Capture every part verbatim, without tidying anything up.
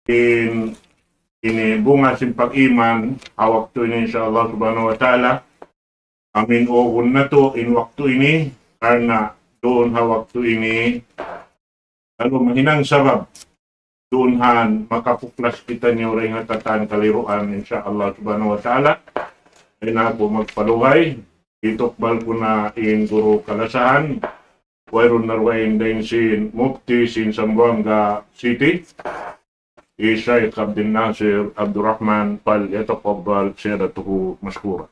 in, ini bunga sin pag-iman, ha waktu ini, insya Allah subhanahu wa ta'ala, amin ugun natu' in waktu ini, karna' duun ha waktu ini, lalu mahinang sabab, duun han makapuklas kitaniyu dayn ha katan kaliruan, insya Allah subhanahu wa ta'ala. Di' na aku magpaluhay, itukbal ku na in guru kalasahan, wayruun na dugaing dayn sin mufti sin Zamboanga City, hi Shaykh Abdul Nasir Abdul Rahman, فليتفضل سيادته مشكورا.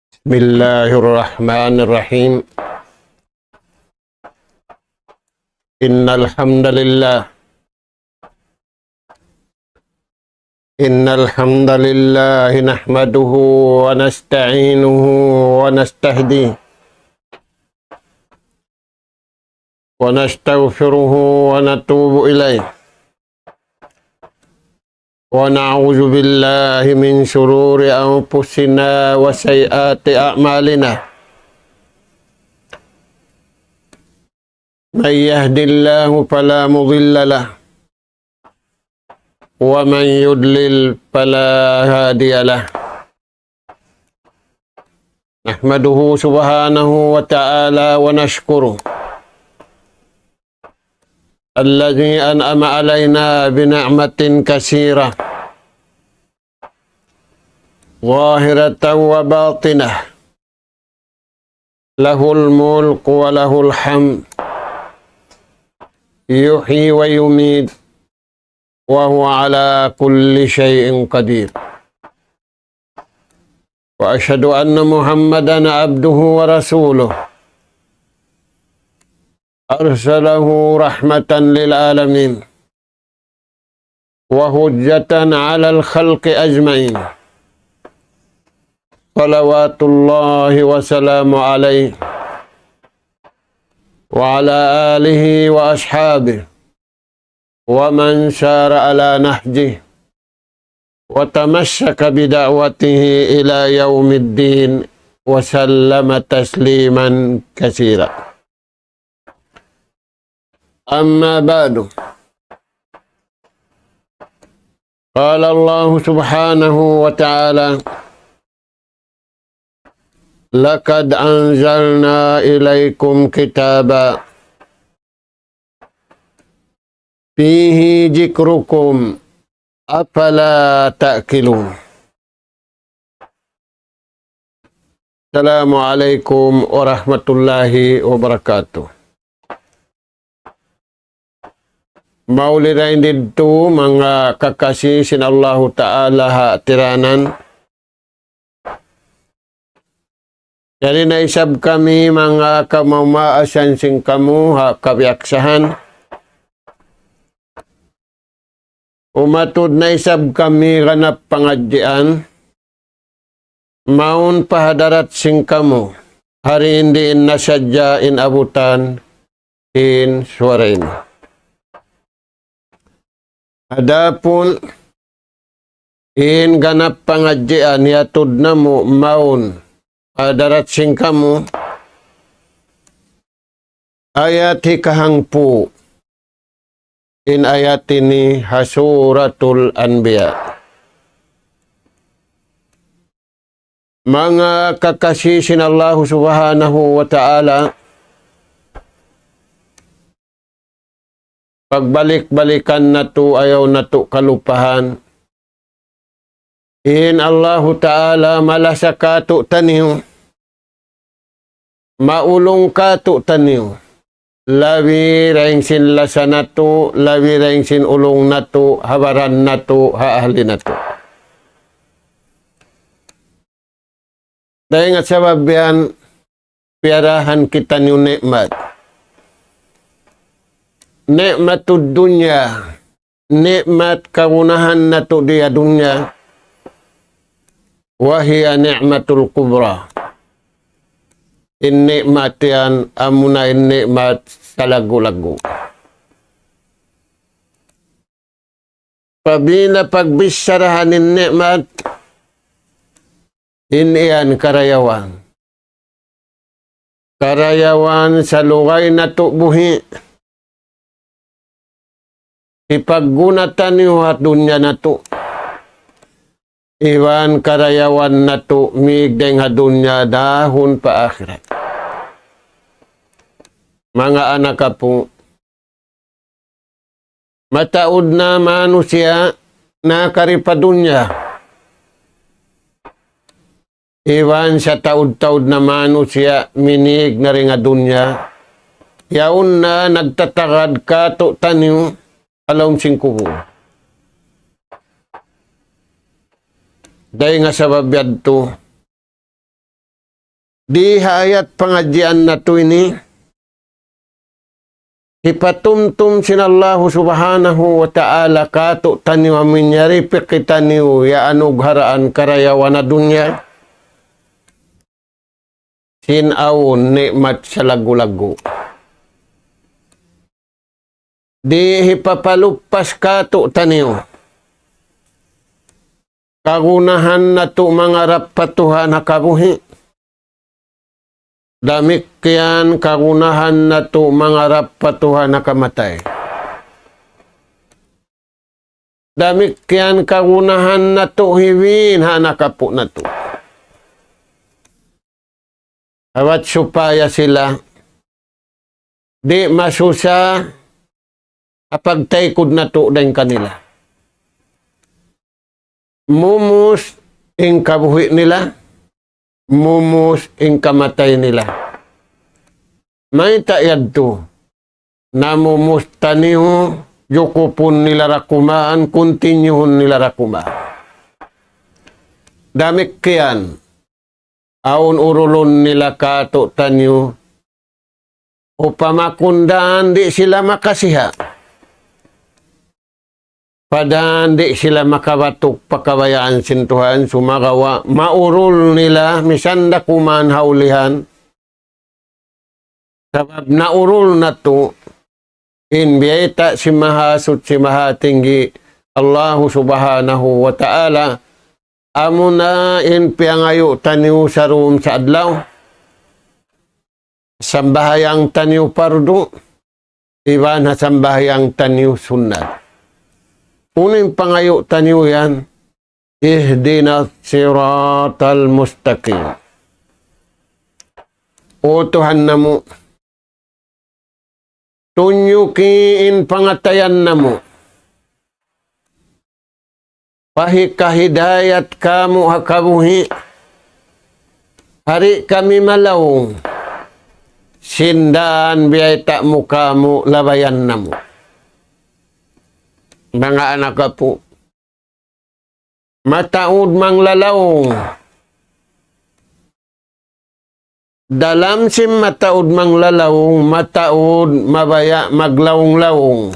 بسم الله الرحمن الرحيم. إن الحمد لله إن الحمد لله نحمده ونستعينه ونستهديه ونستغفره ونتوب إليه، ونعوذ بالله من شرور أنفسنا وسيئات أعمالنا. من يهد الله فلا مضل له، ومن يضلل فلا هادي له. نحمده سبحانه وتعالى ونشكره الذي أنعم علينا بنعمة كثيرة ظاهرة وباطنة، له الملك وله الحمد، يحيي ويميت، وهو على كل شيء قدير. وأشهد أن محمدا عبده ورسوله، أرسله رحمة للعالمين وحجة على الخلق أجمعين، صلوات الله وسلامه عليه وعلى آله وأصحابه ومن سار على نهجه وتمسك بدعوته إلى يوم الدين وسلم تسليما كثيرا. أما بعد، قال الله سبحانه وتعالى: لقد أنزلنا إليكم كتابا فيه ذكركم أفلا تعقلون. Assalamu alaykum warahmatullahi wabarakatuh. Mauli dayn didtu manga kakasi sin Allahu Ta'ala ha tiranan. Yari na isab kami manga kamamaasan sin kamu ha kabiyaksahan. Umatud na isab kami ganap pangadjian, mawn pa hadarat sin kamu, ha diin-diin na sadja in abutan in suwara ini. Adapun in ganap pangadjian hiyatud namu' mawn pa hadarat sin kamu, ayat hikahangpu', in ayat ini ha Suratul Anbiya. Manga kakasi sin Allahu Subhanahu wa Ta'ala, pagbalik-balikan natu', ayaw natu' kalupahan. In Allahu Ta'ala malasa kātu'niyu, maulung kātu'niyu, labi dayn sin lasa natu', labi dayn sin ulung natu', ha baran natu', ha ahli natu'. Dayn ha sabab yan, piyarahan kitaniyu ni'mat. Ni'matud dunya, ni'mat kagunahan natu' di ha dunya, wa hiya ni'matul kubra. In ni'mat yan, amuna in ni'mat salaggu'-laggu'. Apabila pagbicharahan in ni'mat, In yan karayawan. Karayawan salugay natu' buhi'. Hipagguna taniyu ha dunya natu'. Iban karayawan natu' mīg dayng ha dunya dahun pa akhirat. Manga anak apu', mataud na manusiya' nakari pa dunya. Iban sataud-taud na manusiya' minīg na dayng ha dunya. Yaun na nagtatagad kātu'niyu ha lawm sin kubul. Dayng ha sabab yadtu, di ha ayat pangadjian natu' ini, hipatumtum sin Allahu Subhanahu wa Ta'ala kātu'niyu amun yari pa kitaniyu ya anugharaan karayawan ha dunya. Sin awn ni'mat salaggu'-laggu'. Di' hipapaluppas kātu'niyu kagunahan natu' mangarap pa Tuhan ha kabuhi'. Damikkiyan kagunahan natu' mangarap pa Tuhan ha kamatay. Damikkiyan kagunahan natu' hiwin ha anak apu' natu'. Awat supaya sila di' masusa ha pagtaykud natu' dayng kanila. Mumus in kabuhi' nila, mumus in kamatay nila. Mayta' yadtu? Namumus taniyu, jukupun nila da kuman, kuntinyuhun nila da kuman. Damikkiyan, awn urulun nila kātu'niyu, upama kundan di' sila makasiha. Padan di' sila makabatuk pa kabayaan sin Tuhan, sumagawa' maurul nila, misan da kuman ha ulihan. Sabab naurul natu' in biyayta' sin Mahasuchi Mahatinggi Allahu Subhanahu wa Ta'ala, amuna in piyangayu' taniyu sarūm sa adlaw. Sambahayang taniyu pardu, iban ha sambahayang taniyu sunnat. Unu in pangayu' taniyu yan? اهدنا الصراط المستقيم. O Tuhan namu', tunyuki in pangatayan namu'. Pahikahidayat kāmu' ha kabuhi', di' kami malaung, sin dān biyayta' mu kāmu' labayan namu'. Manga anak apu', mataud manglalaung. Dalam sin mataud manglalaung, mataud mabaya' maglaung-laung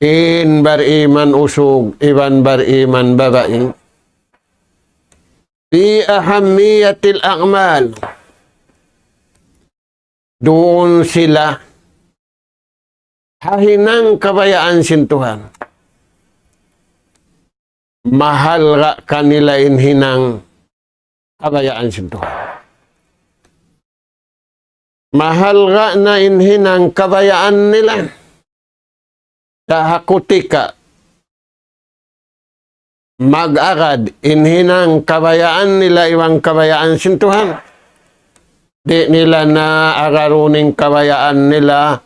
in bariman usug iban bariman babai. في أهمية الأعمال. Duun sila ha hinang kabayaan sin Tuhan. Mahalga' kanila in hinang kabayaan sin Tuhan. Mahalga' na in hinang kabayaan nila. Sa' ha kutika mag-agad in hinang kabayaan nila iban kabayaan sin Tuhan. Di' nila na agarun in kabayaan nila,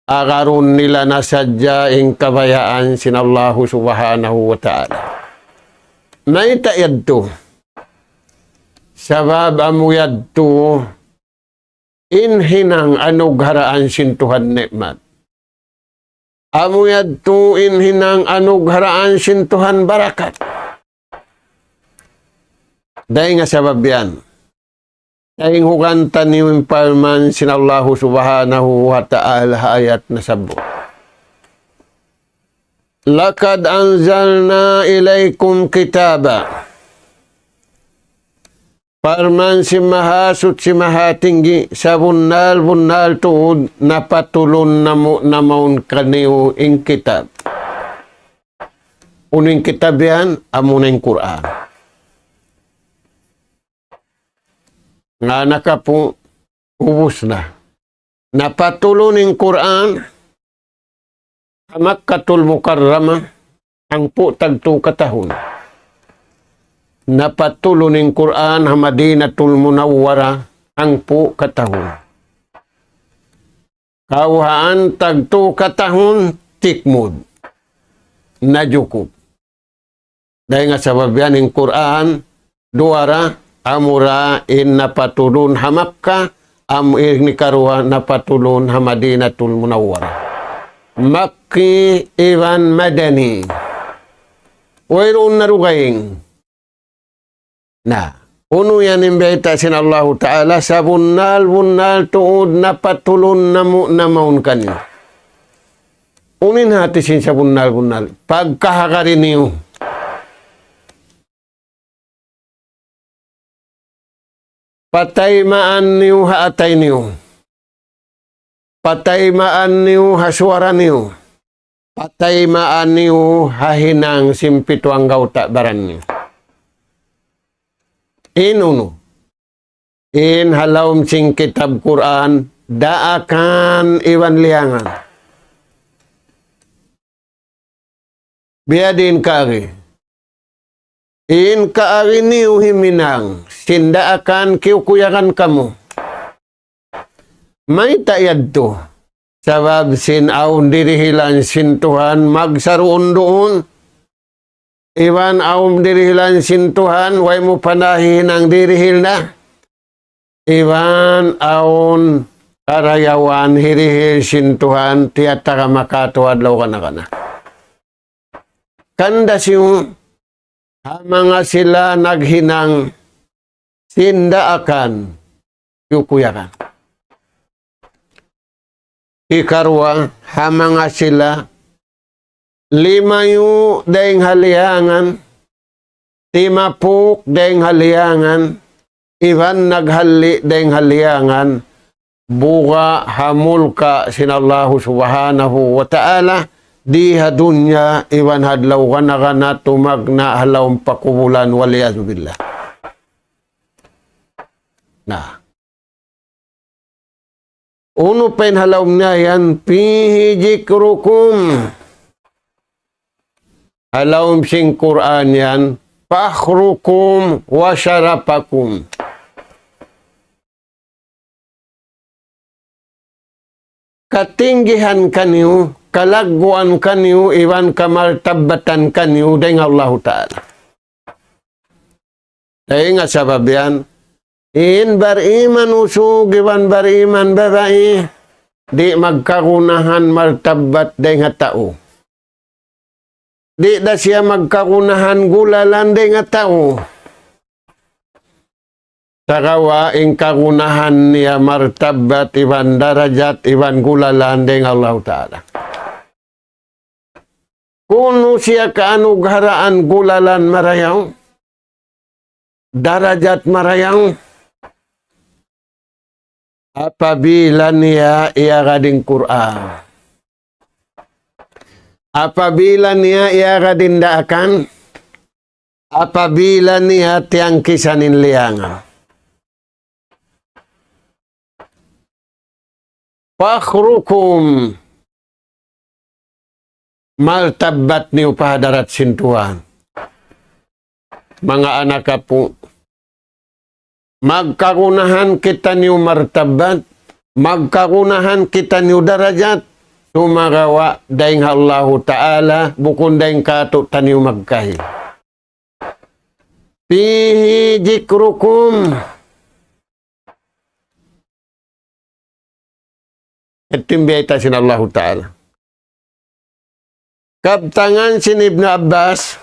agarun nila na sadja in kabayaan sin Allahu Subhanahu wa Ta'ala. Mayta' yadtu? Sabab amu yadtu in hinang anugharaan sin Tuhan ni'mat. Amu yadtu in hinang anugharaan sin Tuhan barakat. Dayng ha sabab yan, tayngugan taniyu in parman sin Allahu Subhanahu wa Ta'ala ha ayat nasabbut. لقد أنزلنا إليكم كتابا. Parman sin Mahasuchi Mahatinggi, sabunnal-bunnal tuud napatulun namu' na mawn kaniyu in kitab. Unu in kitab yan? Amuna in Qur'an. Manga anak apu', ubus na. Napatulun in Qur'an ha Makkatul Mukarramah hangpu' tagtu katahun. Napatulun in Qur'an ha Madinatul Munawwarah hangpu' katahun. Kawhaan tagtu katahun tikmud. Na jukup. Dayn ha sabab yan in Qur'an, duwa ra, amura in napatulun ha Makkah, amu in hikaruwa napatulun ha Madinatul Munawwarah. Makki iban Madani. Wayruun na dugaing. Na, unu yan in bayta' sin Allahu Ta'ala, sabunnal-bunnal tuud napatulun namu' na mawn kaniyu. Unu in hati sin sabunnal-bunnal? Pagkahagad niyu. Pataymaan niyu ha atay niyu. Pataymaan niyu ha suwara niyu. Pataymaan niyu ha hinang sin pitu anggawta' baran niyu. In unu? In ha lawm sin kitab Qur'an, daakan iban liyangan. Biyadiin kaagi. In kaagi niyu himinang, sin daakan kiyukuyagan kamu. Mayta' yadtu? Sabab sin awn dirihilan sin Tuhan magsaruun-duun. Iban awn dirihilan sin Tuhan, way mu pa nahihinang dirihil na. Iban awn karayawan hirihil sin Tuhan, tiyatagama katu' adlaw kana-kana. Kanda siyu, ha manga sila naghinang sin daakan kiyukuyagan. Hikaruwa, ha manga sila limayu' dayng ha liyangan, timapuk dayng ha liyangan, iban naghalli' dayng ha liyangan, buga' ha mulka' sin Allahu Subhanahu wa Ta'ala, di ha dunya iban ha adlaw kana-kana tumagna' ha lawm pakubulan, wal iyadhu billah. Na. Unu pa in ha lawm niya yan, فيه ذكركم. Ha lawm sin Qur'an yan, فخركم وشرفكم. Katinggihan kaniyu, kalagguan kaniyu, iban kamartabatan kaniyu dayn ha Allahu Ta'ala. Dayn ha sabab yan, in bariman usug iban bariman babai, di' magkagunahan martabat dayn ha tau. Di' da siya magkagunahan gulalan dayn ha tau. Sagawa' in kagunahan niya martabat iban darajat iban gulalan dayn ha Allahu Ta'ala. Kunu' siya kaanugharaan gulalan marayaw, darajat marayaw, apabila niya iyagad in Qur'an. Apabila niya iyagad in daakan, apabila niya tiyangkisan in liyangan. فخركم, martabat niyu pa hadarat sin Tuhan. Manga anak apu', magkagunahan kitaniyu martabat, magkagunahan kitaniyu darajat, sumagawa' dayn ha Allahu Ta'ala, bukun dayn kātu'niyu magkahi. فيه ذكركم. Yadtu in biyayta' sin Allahu Ta'ala. Kabtangan sin Ibnu Abbas,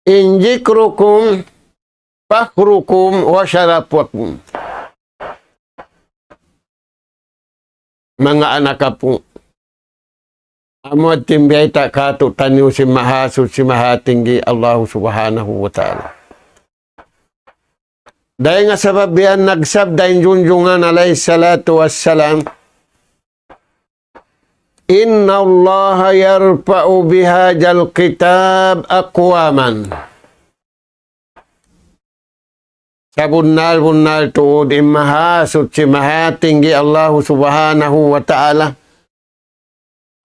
in ذكركم فخركم وشرفكم. Manga anak apu', amu yadtu in biyayta' kātu'niyu sin Mahasuchi Mahatinggi Allahu Subhanahu wa Ta'ala. Dayn ha sabab yan nagsabda in Junjungan alayhi salatu wassalam, إن الله يرفع بهذا الكتاب أقواما. Sabunnal-bunnal tuud in Mahasuchi Mahatinggi Allahu Subhanahu wa Ta'ala.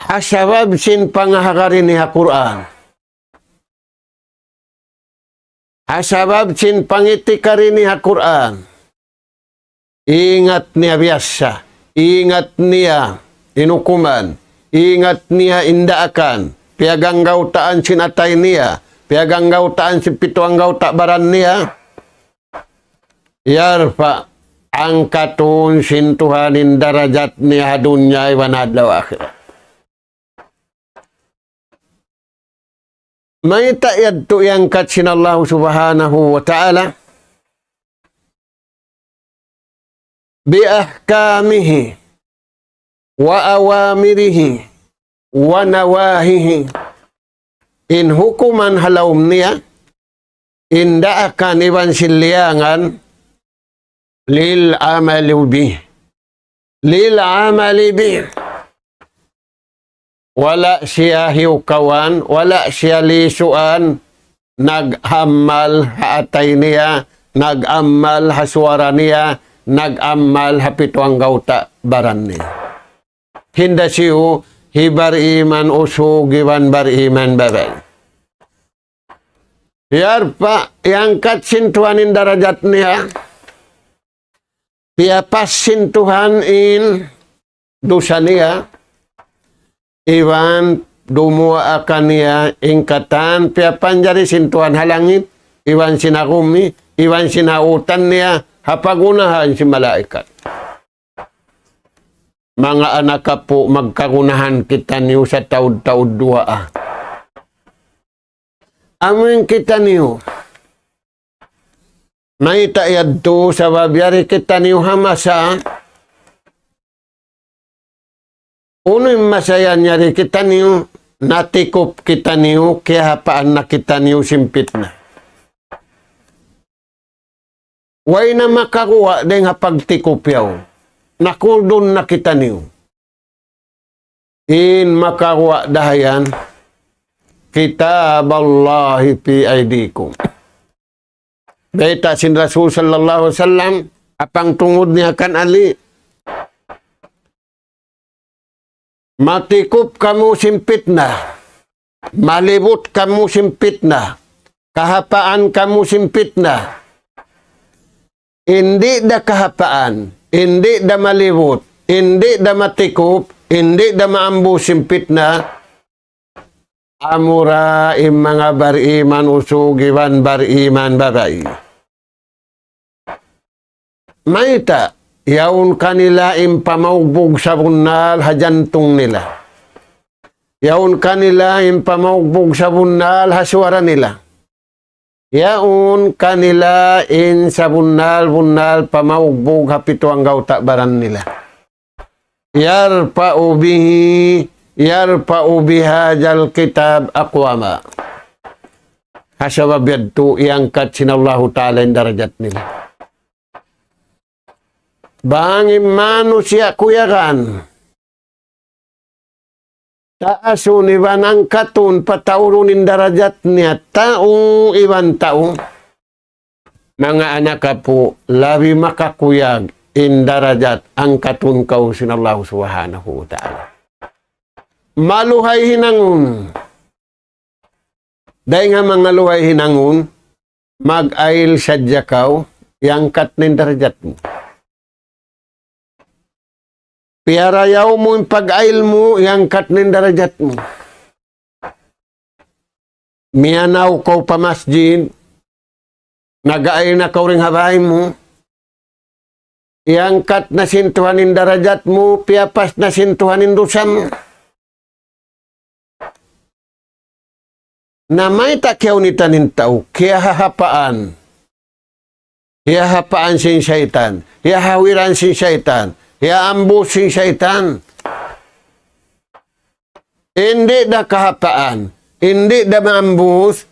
Ha sabab sin pangahagad niya ha Qur'an. Ha sabab sin pangitikad niya ha Qur'an. Ingat niya biyasa. Ingat niya in hukuman. Ingat niya in daakan. Piyaganggautaan sin atay niya. Piyaganggautaan sin pitu anggawta' baran niya. Yarfa, angkatun sin Tuhan in darajat niya ha dunya iban adlaw akhirat. Mayta' yadtu iyangkat sin Allahu Subhanahu wa Ta'ala? بأحكامه وأوامره ونواهيه. In hukuman ha lawm niya, in daakan iban sin liyangan, للعمل به. للعمل به. Wala' siya hiyukawan, wala' siya lisuan, nag-amal ha atay niya, nag-amal ha suwara niya, nag-amal ha pitu anggawta' baran niya. Hinda siyu, hi bariman usug iban bariman babai. Yarfa, iyangkat sin Tuhan in darajat niya. Piyapas sin Tuhan in dusa niya. Iban dumuwaa kaniya in katan piyapanjari sin Tuhan ha langit, iban sin ha gumi, iban sin ha utan niya, ha pagunahan sin malaikat. Manga anak apu', magkagunahan kitaniyu sataud-taud duwaa. Amuin kitaniyu. Mayta' yadtu? Sabab yari kitaniyu ha masa. Unu in masa yan? Yari kitaniyu, natikup kitaniyu, kiyahapaan na kitaniyu sin pitna. Way na makaguwa' dayn ha pagtikup yaun. Nakuldun na kitaniyu. In makaguwa' da ha yan, كتاب الله في أيديكم. Bayta' sin Rasul sallallahu alayhi wasallam, apang tungud niya kan Ali, matikup kamu sin pitna, malibut kamu sin pitna, kahapaan kamu sin pitna. Indi' da kahapaan, indi' da malibut, indi' da matikup, indi' da maambus sin pitna, amura in manga bariman usug iban bariman babai. Mayta'? Yaun kanila in pamaugbug sabunnal ha jantung nila. Yaun kanila in pamaugbug sabunnal ha suwara nila. Yaun kanila in sabunnal-bunnal pamaugbug ha pitu anggawta' baran nila. يرفع به، يرفع بهذا الكتاب أقواما. Ha sabab yadtu, iyangkat sin Allahu Ta'ala in darajat nila. Bang in manusiya' kuyagan, taasun iban angkatun, pataurun in darajat niya, tau iban tau. Manga anak apu', labi makakuyag in darajat, angkatun kaw sin Allahu Subhanahu wa Ta'ala. Maluhay hinangun. Dayn ha manga luhay hinangun, mag-ayil sadja kaw, iyangkat na in darajat mu. Piyarayaw mu in pag-ayil mu, iyangkat na in darajat mu. Miyanaw kaw pa masjid, nag-ayil na kaw dayn ha bāy mu, iyangkat na sin Tuhan in darajat mu, piyapas na sin Tuhan in dusa mu. Na mayta' kiyaunitan in tau, kiyahahapaan. Kiyahapaan sin saytan, kiyahawiran sin saytan, kiyaambus sin saytan. Indi' da kahapaan, indi' da maambus,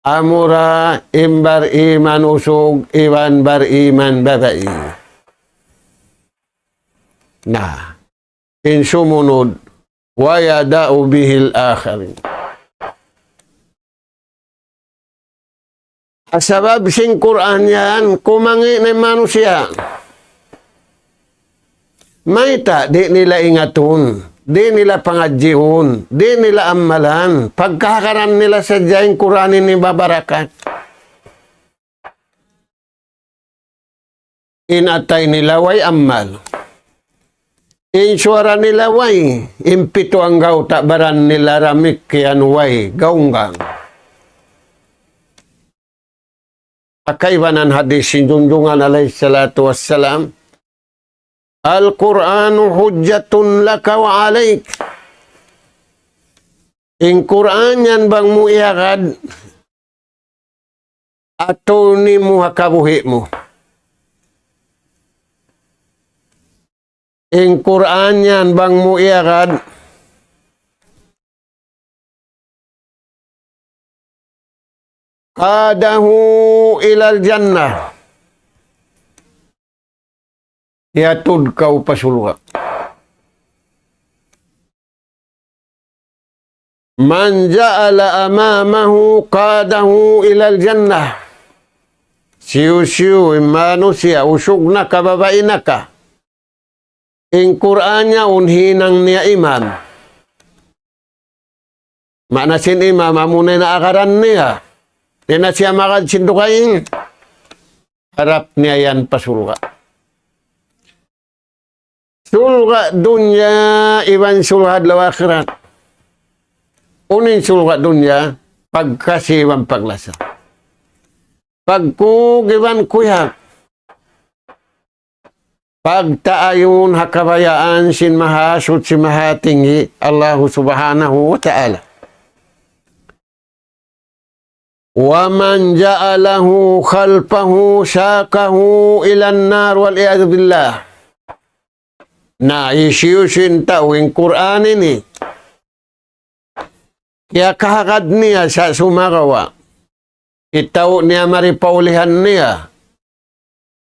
amura in bariman usug iban bariman babai. Na, in sumunud, ويدع به الآخرين. Sabab sin Qur'an yan, kumangi' na in manusiya'. Mayta', di' nila ingatun, di' nila pangadjiun, di' nila ammalan, pagkahagaran nila sadja in Qur'an ini mabarakat. In atay nila way ammal. In suwara nila way, in pitu anggawta' baran nila damikkiyan way, gaunggang. Kaibanan hadis sin Junjungan alayhi salatu wassalam, القرآن حجة لك وعليك. In Qur'an yan bang mu iyagad, attorney mu ha kabuhi' mu. In Qur'an yan bang mu iyagad, قاده إلى الجنة. Hiyatud kaw pa surga'. من جعل إمامه قاده إلى الجنة. Hisiyu-siyu in manusiya', usug na ka, babai na ka, in Qur'an niya in hinang niya imam. Maana sin imam, amuna in agarun niya. Di' na siya magad sin dugaing. Harap niya yan pa surga'. Surga' dunya iban surga' adlaw akhirat. Unu in surga' dunya, pagkasi iban paglasa. Pagkug iban kuyag. Pagtaayun ha kabayaan sin Mahasuchi Mahatinggi, Allahu Subhanahu wa Ta'ala. ومن جعله خلفه ساقه إلى النار والعياذ بالله. Na, hisiyu-siyu in tau in Qur'an ini kiyakahagad niya sa' sumagawa', kitau niya mari pa ulihan niya,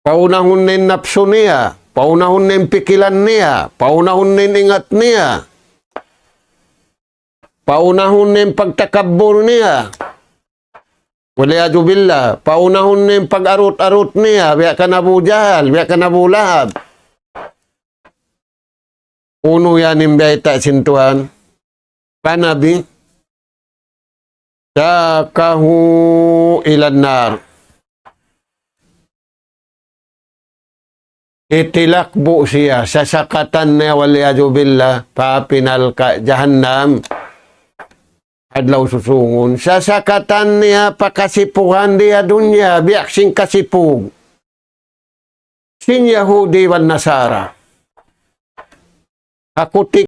paunahun niya in napsu niya, paunahun niya in pikilan niya, paunahun niya in ingat niya, paunahun niya in pagtakabbur niya. والعياذ بالله, paunahun niya in pag-arut-arut niya, biya' kan Abu Jahal, biya' kan Abu Lahab. Unu yan in bayta' sin Tuhan pa Nabi? ساقه إلى النار. Hitilakbu' siya, sasakatan niya, والعياذ بالله, pa api narka' jahannam adlaw susūngun. Sasakatan niya pa kasipugan di ha dunya, biya' sin kasipug sin Yahudi iban Nasara. Aku ti